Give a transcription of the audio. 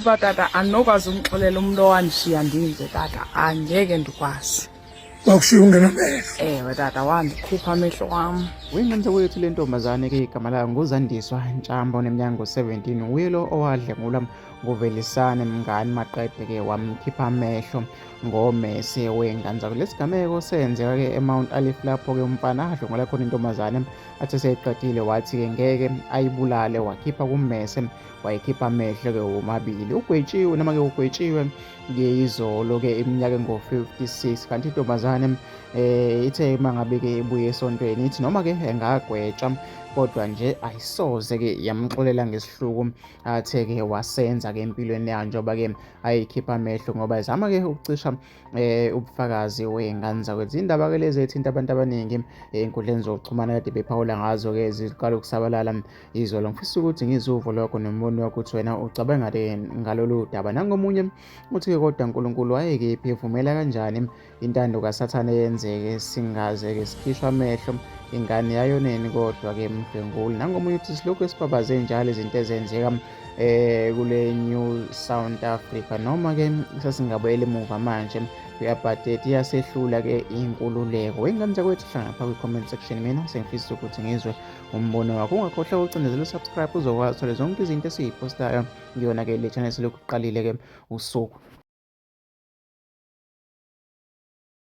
Kuba tata andinokwazi umxelela umntu owandishiya ndinje tata, angeke ndikwazi. Wakushiya ungenamehlo. Ewe tata, wandikhupha amehlo wam. Uyingane zakwethu le ntombazane ke igama layo nguZandiswa Ntshamba oneminyaka ngo-17 nguye lo owadlengulwa nguVelisane Mngani maqede ke wamkhipha amehlo ngomese wengane zakho. Lesi gameko senzeka ke eMount Alif lapho ke umfana adlwengula khona intombazane athe seyiqedile wathi ke ngeke ayibulale wakhipha kummese wayikhipha amehlo ke womabili. Ugwetshiwe noma ke ugwetshiwe ke izolo ke iminyaka engo-56 kanti intombazane ithe uma ngabe ke ibuye esontweni ithi noma ke engagwetshwa kodwa nje ayisoze ke yamxolela ngesihluku athe ke wasenza ke empilweni yayo njengoba ke ayikhipha amehlo ngoba ezama ke ukucisha ubufakazi wey'ngane zakwethu. Izindaba ke lezi ethinta abantu abaningi ey'nkundleni zokuxhumana kade bephawula ngazo ke ziqala ukusabalala izolo. Ngifisa ukuthi ngizwe uvo lwakho nombono wakho ukuthi wena ucabanga ngalolu daba. Nangomunye uthi-ke kodwa uNkulunkulu wayekephi evumela kanjani intando kaSathane yenzeke singaze-ke sikhishwe amehlo ingane yayoneni kodwa-ke mdlwenguli. Nangomunye uthi silokhu esibabaze njalo izinto ezenzeka kule New South Africa noma ke sesingabuyela emuva manje kwi-apartheid iyasehlula ke inkululeko. Wengane zakwethu hlangana pha kwi-comment section, mina sengifisa ukuthi ngizwe umbono wakho. Ungakhohlwa ukucindezela usubscribe uzokwazi uthole zonke izinto esiyiphostayo kuyona ke le channel selokhu kuqalile ke usuku.